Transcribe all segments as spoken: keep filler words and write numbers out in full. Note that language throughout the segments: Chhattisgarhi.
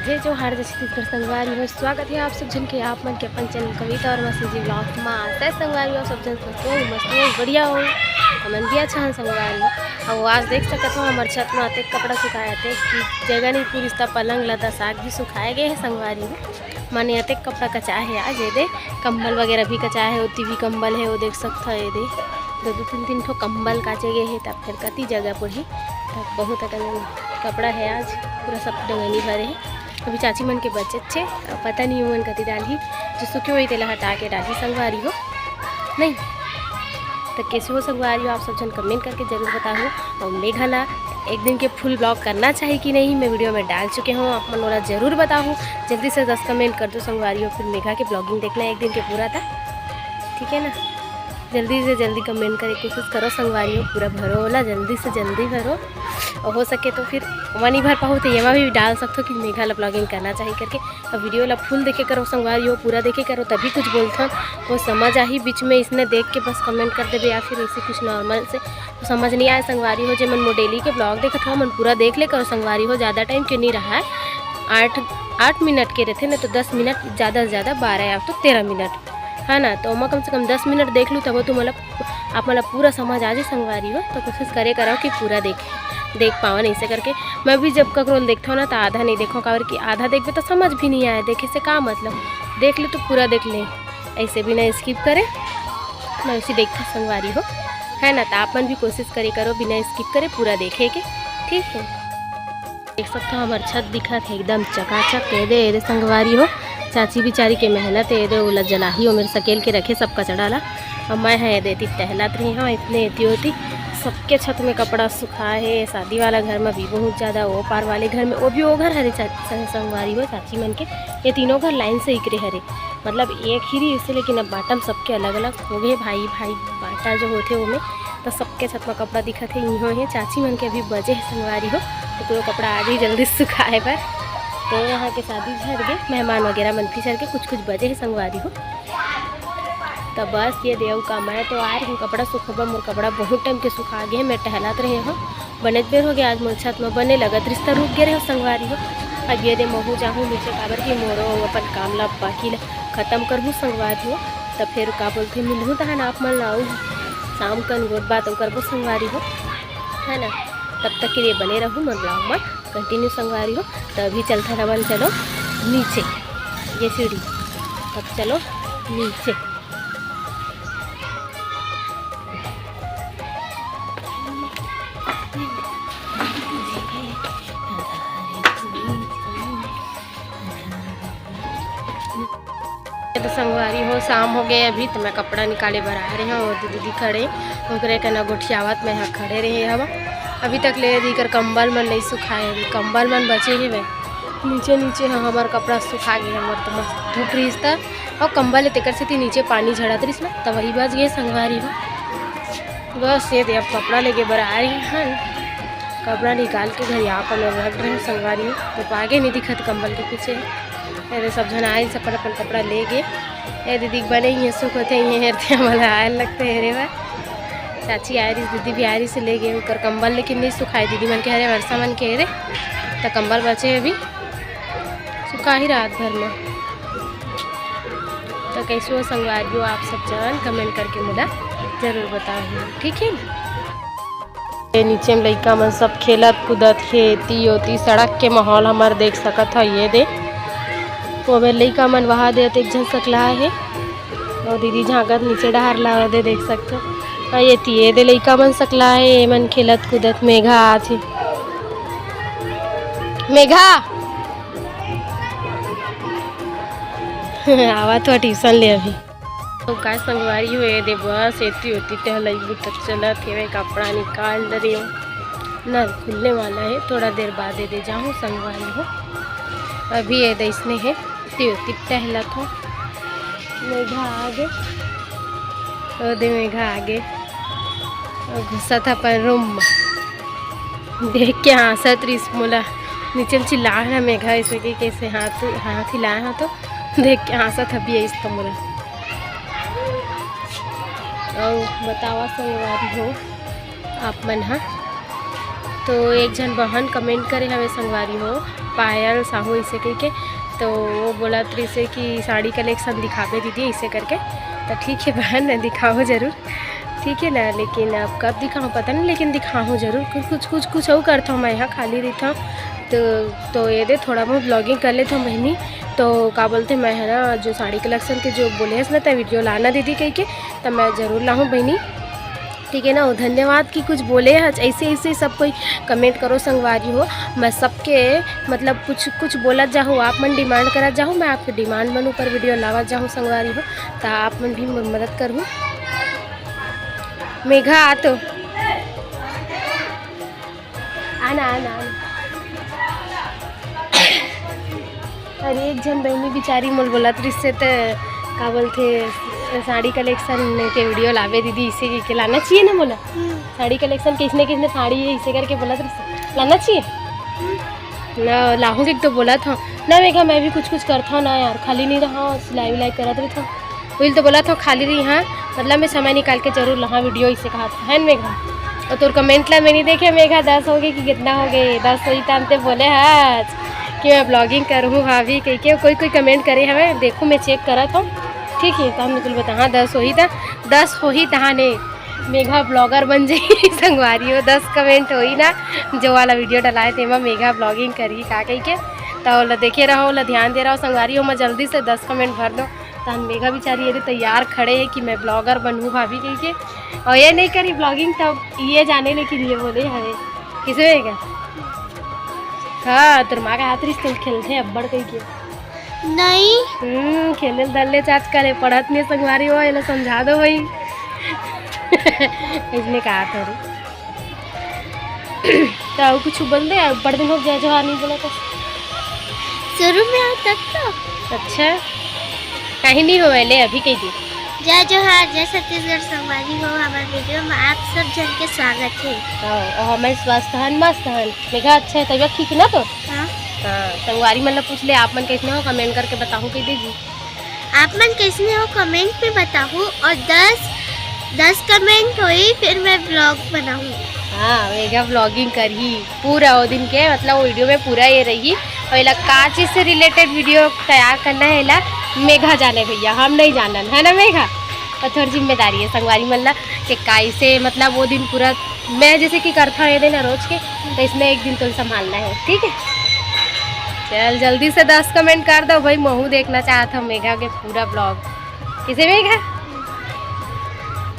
जय जोहार, जय छत्तीसगढ़ संगवारी हो। स्वागत हे आप सब झन के, आप मन के अपन चैनल कविता और मसीजी व्लॉग्स मा। आशा हे संगवारी हो, आप सब झन स्वस्थ हो, मस्त हो, बढ़िया हो। हमन भी अच्छा हन संगवारी हो। अउ आज देख सकत हो, हमर छत मा अतेक कपड़ा सुखाए हे कि जगह नहीं पूरिस, त पलंग लदा साग भी सुखाए गए हे संगवारी हो। माने अतेक कपड़ा कचाए हे आज, ये दे कंबल वगैरह भी कचाए हे, ओती भी कंबल हे, वो देख सकत हो, ये दे दो दो तीन तीन ठो कंबल काचे गए हे, तब फिर कति जगह पड़ही, तब बहुत अकन कपड़ा हे आज, पूरा सब डंगनी भरे हे। अभी चाची मन के बचत छे, अब पता नहीं उमन कति डालही, जो सुखे होही तेला हटा के डालही संगवारी हो, नहीं? तो कैसे हो संगवारी हो, आप सब झन कमेंट करके जरूर बताहू। और मेघा ला एक दिन के फुल ब्लॉग करना चाहिए कि नहीं, मैं वीडियो में डाल चुके हूँ, आप मन ओला जरूर बताहू। जल्दी से दस कमेंट कर दो संगवारी हो, फिर मेघा के ब्लॉगिंग देखना एक दिन के पूरा था, ठीक है ना? जल्दी से जल्दी कमेंट करे कोशिश करो संगवारी हो, पूरा भरो ओला, जल्दी से जल्दी भरो। और हो सके तो फिर ओमा नहीं भर पाहू तो एमा भी डाल सकथो कि मेघा ला ब्लॉगिंग करना चाहिए करके। अब वीडियो ला फुल देखे करो संगवारी हो, पूरा देखे करो, तभी कुछ बोलथन, वो समझ आही। बीच में इसने देख के बस कमेंट कर देबे या फिर ऐसे कुछ नॉर्मल से, तो समझ नहीं आए संगवारी हो। जे मन मोर डेली के ब्लॉग देखत हो, मन पूरा देख ले करो संगवारी हो, ज़्यादा टाइम के नहीं रहा है, आठ आठ मिनट के रहते ना, तो दस मिनट, ज़्यादा से ज़्यादा बारह या तो तेरह मिनट, है ना? तो ओमा कम से कम दस मिनट देख लूँ, तब तुम मतलब आप मन ला पूरा समझ आ जाए संगवारी हो। तो कोशिश करे करो कि पूरा देख देख पावन ऐसे करके। मैं भी जब ककरो ल देखथव ना, तो आधा नहीं देखो, काबर कि आधा देखबे तो समझ भी नहीं आए, देखे से का मतलब, देख ले तो पूरा देख ले, ऐसे बिना स्किप करे। मैं उसी देखथव संगवारी हो, है ना? तो आप मन भी कोशिश करे करो बिना स्किप करे पूरा देखे के, ठीक है? देख सकथव, हमर छत दिखत हे एकदम चकाचक। ये दे, ये दे संगवारी हो, चाची बिचारी के मेहनत हे। ये दे, ओला जलाही, ओ मेर सकेल के रखे सब कचड़ा ला। और मैं ह ये दे एती टहलत रही हूँ, इतने एती ओती सबके छत में कपड़ा सुखा हे। शादी वाला घर में भी बहुत ज़्यादा, वो पार वाले घर में, वो भी वो घर हरे चा-, संग-, संगवारी हो, चाची मन के ये तीनों घर लाइन से इकरे हरे, मतलब एक ही रही इससे, लेकिन अब बांटा म सबके अलग अलग हो गए, भाई भाई बांटा जो होथे ओमे। तो सबके छत में कपड़ा दिखत हे, इहों हे चाची मन के अभी बचे हे संगवारी हो, तो पूरा कपड़ा आ गई जल्दी सुखाए बर। तो यहाँ के शादी झड़ गए, मेहमान वगैरह मन भी झड़ गए, कुछ कुछ बचे हे संगवारी हो। तो बस ये देव का, मैं तो आ रही हूँ कपड़ा सुखोबा, मोर कपड़ा बहुत टाइम के सुखा गए, मैं टहलत रहे हूँ, बनेच बेर हो गया आज मोर छत में बने लगत रिश्ता रुक गए रहे संगवारी हो। अब ये दे महू जाहूँ नीचे, काबर कि मोरो अपन काम ला बाकी ला खत्म करहूँ संगवारी हो। तब फिर का बोलथे, मिलहूँ तहन आप मन ला, आऊ शाम कन गोठ बात अउ करबो संगवारी हो, है ना? तब तक के लिए बने रहू मोर ब्लॉग में कंटिन्यू संगवारी हो। तो अभी चलथन अपन, चलो नीचे, ये सीढ़ी, तब चलो नीचे। तो संगवारी हो, शाम हो गए अभी, तो मैं कपड़ा निकाले बर आ रहे हूँ। वो दीदी खड़े, ओकरे कना गोठियावत मैं यहाँ खड़े रहे हवा। अभी तक ले दिकर कंबल मन नहीं सुखाए हे, कंबल मन बचे हे वे नीचे नीचे। हाँ, हमार कपड़ा सुखा गए, हमार तो मस्त धूप रहीस त, और कंबल हे तेकर सेती नीचे पानी झड़त रहीस ना, त वही बच गए संगवारी हो। बस ये दे, अब कपड़ा लेके बर आ रही हन, कपड़ा निकाल के घर यहाँ पर मैं रख रही हूँ संगवारी हो। तो आगे नहीं दिखत कंबल के पीछे। अरे सब झन आए, सब अपन अपन कपड़ा ले गए। ए दीदी के बने ही सुख होते, ये हेरते हमला आए लगते हेरे बा। चाची आ रही, दीदी भी आ रही से ले गए, उनकर कंबल लेकिन नहीं सुखाए। दीदी मन के हरे, वर्षा मन के हरे, तो कंबल बचे अभी, सुखा ही रात भर में। तो कैसे हो संगवारी हो आप सब जवान, कमेंट करके मुझे जरूर बताओ, ठीक है? ये नीचे में लइका मन सब खेलत कूदत हे, एती ओती सड़क के माहौल हमर देख सकत ह। ये दे, ओमे लइका मन वहा दे, एक झन सकला हे, और दीदी झांकत नीचे डहार ला, ओदे देख सकत ह। ये ती, ये दे लइका मन सकला हे, ये मन खेलत कूदत, मेघा आथे, मेघा आवत हो ट्यूशन ले अभी। तो का संगवारी हो, ये दे बस एती ओती टहलई बुतक चलत हेवे, कपड़ा निकाल डरे हो ना, खुलने वाला है, थोड़ा देर बाद ये दे जाऊँ संगवारी हो। अभी ये दे इसने है एती ओती टहलत हो। मेघा आगे, ओ दे मेघा आगे, घुसा था अपन रूम में। देख के हाँसत रहीस मोला, नीचे चिल्ला ना मेघा, ऐसे कि कैसे हाथ हाथ हिलाए हो तो देख के हाँसत हबी आइस त मोला। अउ बतावा संगवारी हो आप मन ह, तो एक झन बहन कमेंट करे हवे संगवारी हो, पायल साहू इसे कहिके, तो वो बोलत रहिसे कि साड़ी कलेक्शन दिखाबे दीदी इसे करके। तो ठीक है बहन, दिखाओ जरूर, ठीक है ना। लेकिन अब कब दिखाऊँ पता नहीं, लेकिन दिखाऊँ जरूर। कुछ कुछ कुछ कुछ अउ करथौं मैं, यहाँ खाली रहिथौं। तो तो ये दे थोड़ा बहुत ब्लॉगिंग कर लेथौं बहिनी। तो का बोलथे, मैं है ना जो साड़ी कलेक्शन के जो बोले हस ना, तै वीडियो लाना दीदी कहिके, तो मैं जरूर लाहूँ बहिनी। ठीक है ना, वो धन्यवाद कि कुछ बोले हच, ऐसे ऐसे सब कोई कमेंट करो संगवारी हो। मैं सबके मतलब कुछ कुछ बोलत जाहूँ, आप मन डिमांड करत जाहूँ, मैं आपके डिमांड मन ऊपर वीडियो लावत जाहूँ संगवारी हो, तो आप मन भी मोर मदद करहू। मेघा आ तो, आना आना आना। अरे एक झन बहिनी बिचारी मोल बोलत रिहिसे, त का बोलथे, साड़ी कलेक्शन के वीडियो लाबे दीदी, इसे के लाना चाहिए ना मोला। साड़ी कलेक्शन किसने किसने साड़ी है इसे करके बोलत रिहिसे, लाना चाहिए ना। लाहूँ देख तो बोलत हौं ना मेघा, मैं भी कुछ कुछ करत हौं ना यार, खाली नहीं रहा, सिलाई विलाई करत रहिथौं। उहिल तो बोलत हौं खाली रही हाँ, मतलब मैं समय निकाल के जरूर लाहूँ वीडियो, इसे कहा था है ना मेघा। और तोर कमेंट ला मैं नहीं देखे मेघा, दस हो गए कि कितना हो गए, दस होही त अंते बोले हच कि मैं ब्लॉगिंग करहूँ भाभी कहिके। कोई कोई कमेंट करे हवे, देखूँ मैं चेक करत हौं, ठीक है। तो हमने तुल बता, हाँ दस होही त, दस होही तहाने मेघा ब्लॉगर बन जाही संगवारी हो। दस कमेंट होही ना, जो वाला वीडियो डलाए तेमा मेघा ब्लॉगिंग करही का कहिके। तो ओला देखे रहो, ओला ध्यान दे रहो संगवारी हो, मैं जल्दी से दस कमेंट भर दो। तहन मेघा बिचारी ये तैयार खड़े है कि मैं ब्लॉगर बनहूँ भाभी कहिके। और ये नहीं करी ब्लॉगिंग, तब ये जाने लेकिन ये बोले हवे किसे मेघा। हाँ, तोर माँ का हाथ रिश्ते खेलथे अब्बड़ कहिके। नहीं। हम्म, खेले ल धर ले चाच करे, पढ़त नहीं संगवारी हो, एला समझा दो भाई। इसने कहा था रे। तो अउ कुछ बोल दे, अब्बड़ दिन हो जय जोहार नहीं बोला तो। शुरू में आओ तब तो। अच्छा, कहीं नहीं होवे ले, अभी कह दी। जय जोहार, जय छत्तीसगढ़ संगवारी हो, हमारे वीडियो में आप सब जन के स्वागत है। हाँ, और हमारे स्वस्थ हन, मस्त हन। मेघा अच्छा है, तबीयत ठीक है ना तो? हाँ। हाँ, संगवारी मन ला पूछ ले, आप मन कैसने हो, कमेंट करके बताहू कह दीजिए। आप मन कैसने हो, कमेंट में बताहू, और दस, दस कमेंट होई, फिर मैं ब्लॉग बनाहू। हाँ, मेघा ब्लॉगिंग करही पूरा वो दिन के, मतलब वो वीडियो में पूरा ये रही। और एला का चीज से रिलेटेड वीडियो तैयार करना है, एला मेघा जाने भैया, हम नहीं जानन, है ना मेघा? और थोड़ी जिम्मेदारी है संगवारी मन ला कि कैसे, मतलब वो दिन पूरा मैं जैसे कि करता हूँ ये दिन रोज के, तो इसने एक दिन तो संभालना है, ठीक है? चल जल्दी से दस कमेंट कर दो भाई, महू देखना चाहत हूँ मेघा के पूरा ब्लॉग। किसे मेघा?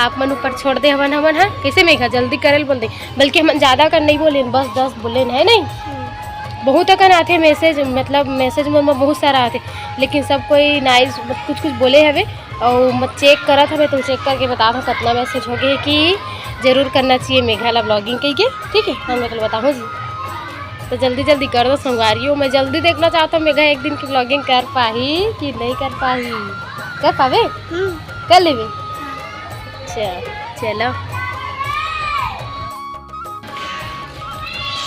आप मन ऊपर छोड़ दे हमन, हमन, हाँ? किसे मेघा? जल्दी करे ल बोल दे, बल्कि हमन ज्यादा कर नहीं बोले, बस दस बोले है नहीं। बहुत अकन आथे मैसेज, मतलब मैसेज मन में बहुत सारा आथे, लेकिन सब कोई नाइस कुछ कुछ बोले हवे। और मैं चेक करत हवे, तुम चेक करके बता दो कितना मैसेज हो गए कि जरूर करना चाहिए मेघा ला ब्लॉगिंग कहिके, ठीक है? हम लोग बताऊँ जी, तो जल्दी जल्दी कर दो संगवारी हो। मैं जल्दी देखना चाहता हूँ मेघा एक दिन की ब्लॉगिंग कर पाही कि नहीं कर पाही। कर पावे? हम्म। कर लेवे। अच्छा, चलो।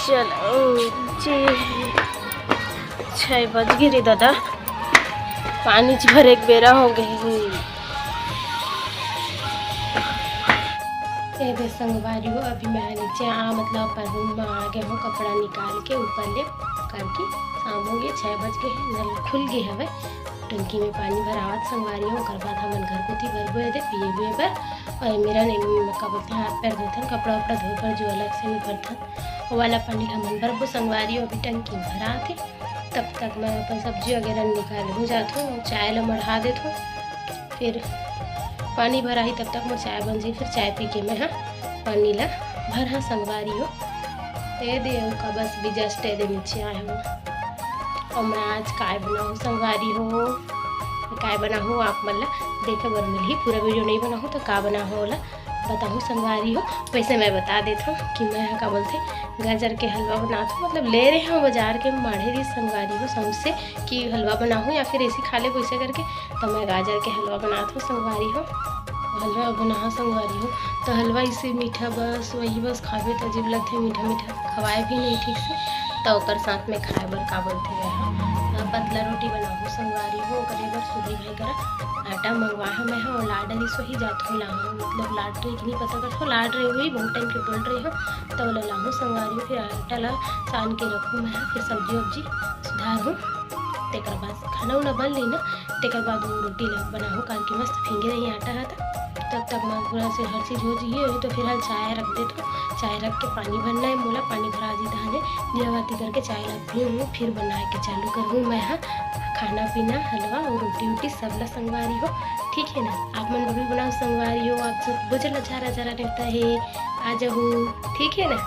चलो जी, छः बज गए रे दादा, पानी च भरे के बेरा हो गए। ए दे संगवारी हो, अभी मैं नीचे आ, मतलब अपन रूम में आ गए हूँ, कपड़ा निकाल के ऊपर ले करके। शाम हो गए, छः बज गए हैं, नल खुल गए हवे। टंकी में पानी भरावत संगवारी हो, ओकर बाद हमन घर कोती भरबो ए दे पिए हुए बर। और मेरा नहीं, का बोलते हैं, हाथ पैर धोथन, कपड़ा उपड़ा धोए बर जो अलग से नहीं भरथन, वो वाला पानी ला हमन भरबो संगवारी हो। अभी टंकी में भराथे, तब तक मैं अपन सब्जी वगैरह निकाल हो जात हूँ, चाय ला मढ़ा देत हूँ, फिर पानी भराही तब तक मोर चाय बन जाही, फिर चाय पी के मैं हा पानी ला भरहा संगवारी हो। ए दे का बस भी जस्ट ए दे नीचे आए हूँ। और मैं आज काय बनाहूँ संगवारी हो, काय बनाहूँ आप मन ला देखे बर मिलही। पूरा वीडियो नहीं बनाहूँ तो का बनाहूँ ओला बताहूँ संगवारी हो। वैसे मैं बता देत हूँ कि मैं हा का बोलथे गाजर के हलवा बनात हूँ, मतलब ले रहे हूँ बाजार के, माढ़े रही संगवारी हो सौंसे कि हलवा बनाहूँ या फिर ऐसे खा ले वैसे करके, तो मैं गाजर के हलवा बनात हूँ संगवारी हो। हलवा बनाहा संगवारी हो, तो हलवा इसे मीठा बस वही बस खाबे तो अजीब लगथे, मीठा मीठा खवाए भी नहीं ठीक से, तो ओकर साथ में खाए बर का बोलथे मैं हा, अ, पतला रोटी बनाहूँ संगवारी हो, ओकरे बर सुधीर भाई करा आटा मंगवा हंव मैं ह, अउ लाड रहिस होही, जात हो लाहूं, मतलब लाड रही कि नहीं पता करत हों, लाड रहे होही, बहुत टाइम के बोल रहे हों, त ओला लाहूं संगवारी हो, फिर आटा ला सान के रखूं मैं ह, फिर सब्जी वब्जी सुधारहूं, तेकर बाद खाना उना बन ली ना, तेकर बाद वो रोटी ला बनाहूं, कान के मस्त फेंगे रही आटा हा, त तब तक मैं पूरा से हर चीज हो जाही, तो फिर हाल चाय रख देत हों, चाय रख के पानी भरना हे मोला, पानी भरा जी तहाने दिया बाती करके चाय ला पीहूं, फिर बना के चालू करहूं मैं ह खाना पीना, हलवा अउ रोटी वोटी सब ला संगवारी हो, ठीक हे ना। आप मन बर भी बनाहूं संगवारी हो, आप सब बोझ ला जरा जरा नेवता हे, आ जाहू, ठीक हे ना।